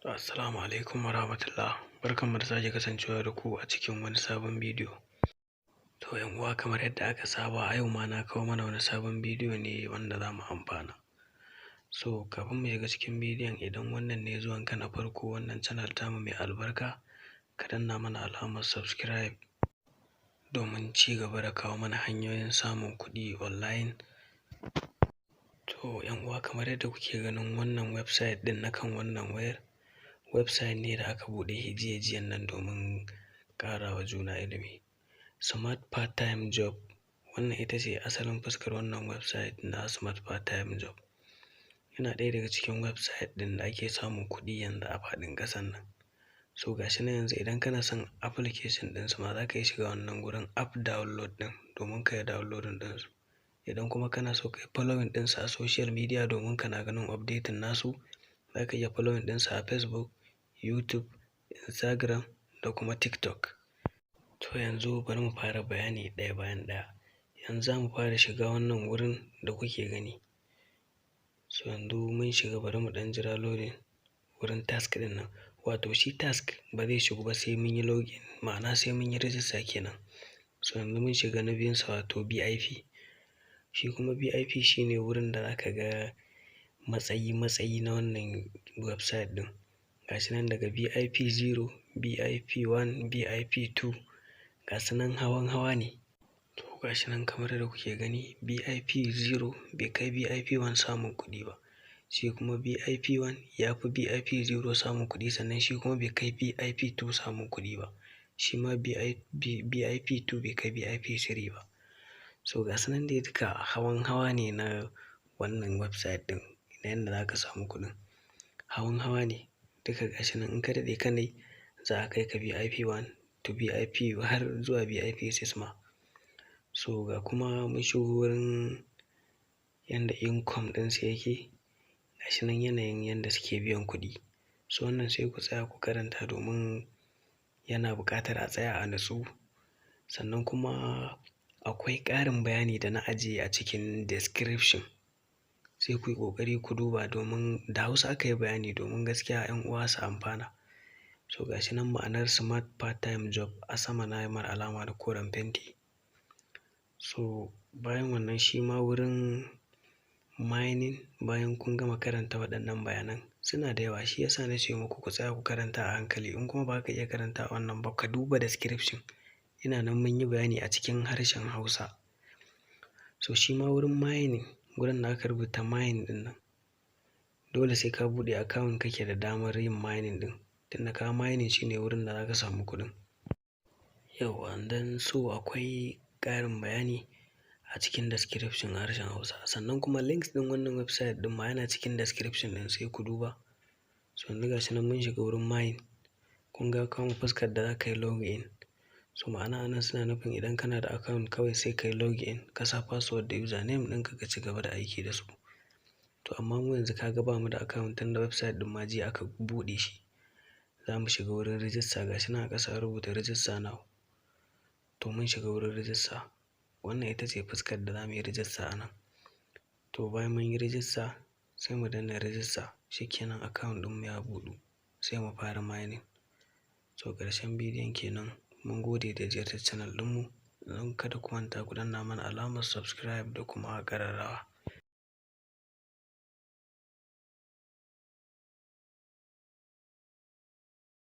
Assalamu alaikum warahmatullah. Barkanmu da sake kasancewa da ku a cikin wani sabon bidiyo. To ‘yan uwa, kamar yadda aka saba, a yau ma na kawo mana wani sabon bidiyo ne wanda za mu amfana. So kafin mu shiga cikin bidiyon, idan wannan ne zuwanka na farko wannan channel tamu mai albarka, ka danna mana alamar subscribe domin ci gaba da kawo mana hanyoyin samun kuɗi online. To ‘yan uwa, kamar yadda kuke ganin wannan website ɗin na kan wannan wayar, website ne da aka buɗe shi jiya-jiyan nan domin ƙara wa juna ilimi. Smart Part Time Job, wannan ita ce asalin fuskar wannan website na Smart Part Time Job. Yana ɗaya daga cikin website ɗin da ake samun kuɗi yanzu a faɗin ƙasar nan. So ga shi nan, yanzu idan kana son application ɗinsu ma, za ka iya shiga wannan gurin app download ɗin domin ka yi downloading ɗinsu. Idan kuma kana so ka yi following ɗinsu a social media domin kana ganin updating nasu, za ka iya following ɗinsu a Facebook, YouTube, Instagram da kuma TikTok. To yanzu bari mu fara bayani ɗaya bayan ɗaya. Yanzu za mu fara shiga wannan wurin da kuke gani. So yanzu mun shiga, bari mu ɗan jira loading wurin task ɗin nan. Wato shi task ba zai shigu ba sai mun yi login, ma'ana sai mun yi register kenan. So yanzu mun shiga na biyunsa, wato VIP. Shi kuma VIP shine wurin da za ka ga matsayi-matsayi na wannan website ɗin. Ga shi nan daga VIP 0, VIP 1, VIP 2, ga su nan hawan hawa ne. To ga shi nan kamar yadda kuke gani, VIP 0 bai kai VIP 1 samun kuɗi ba. Shi kuma VIP 1 ya fi VIP 0 samun kuɗi, sannan shi kuma bai kai VIP 2 samun kuɗi ba. Shi ma VIP 2 bai kai VIP 3 ba. So ga su nan dai duka hawan hawa ne na wannan website ɗin na yanda za ka samu kuɗin. Hawan hawa ne duka. Ga shi nan, in ka daɗe kana yi, za a kai ka VIP 1 to VIP har zuwa VIP 6 ma. So ga kuma mun shigo wurin yanda income ɗinsu yake. Ga shi nan yanayin yanda suke biyan kuɗi. So wannan sai ku tsaya ku karanta domin yana buƙatar a tsaya a natsu. Sannan kuma akwai ƙarin bayani da na ajiye a cikin description. Sai ku yi ƙoƙari ku duba domin da Hausa aka yi bayani, domin gaskiya 'yan uwa su amfana. So ga shi nan ma'anar Smart Part Time Job, a sama na yi mar alama da koren fenti. So bayan wannan, shi ma wurin mining, bayan kun gama karanta waɗannan bayanan, suna da yawa, shi ya sa na ce muku ku tsaya ku karanta a hankali. In kuma ba ka iya karanta wannan ba, ka duba description. Ina nan mun yi bayani a cikin harshen Hausa. So shi ma wurin mining, wurin da aka rubuta mine ɗin nan, dole sai ka buɗe account kake da damar yin mining ɗin. Tunda ka mining, shine wurin da za ka samu kuɗin. Yauwa, and then so akwai ƙarin bayani a cikin description a harshen Hausa. Sannan kuma links ɗin wannan website ɗin ma yana cikin description ɗin, sai ku duba. So yanzu ga shi nan mun shiga wurin mine. Kun ga kawo fuskar da za ka yi login. So ma'ana anan suna nufin idan kana da account, kawai sai ka yi login, ka sa password da username ɗinka, ka ci gaba da aiki da su. To amma mu yanzu ka ga ba mu da account, tunda website ɗin ma jiya aka buɗe shi. Za mu shiga wurin register, ga shi nan a ƙasa an rubuta "Register now". To mun shiga wurin register. Wannan ita ce fuskar da za mu yi register a nan. To bayan mun yi register, sai mu danna register, shi kenan account ɗinmu ya buɗu, sai mu fara mining. So ƙarshen bidiyon kenan. Mun gode da ziyartar channel ɗinmu. Don kada ku manta ku danna mana alamar subscribe da kuma ƙararrawa.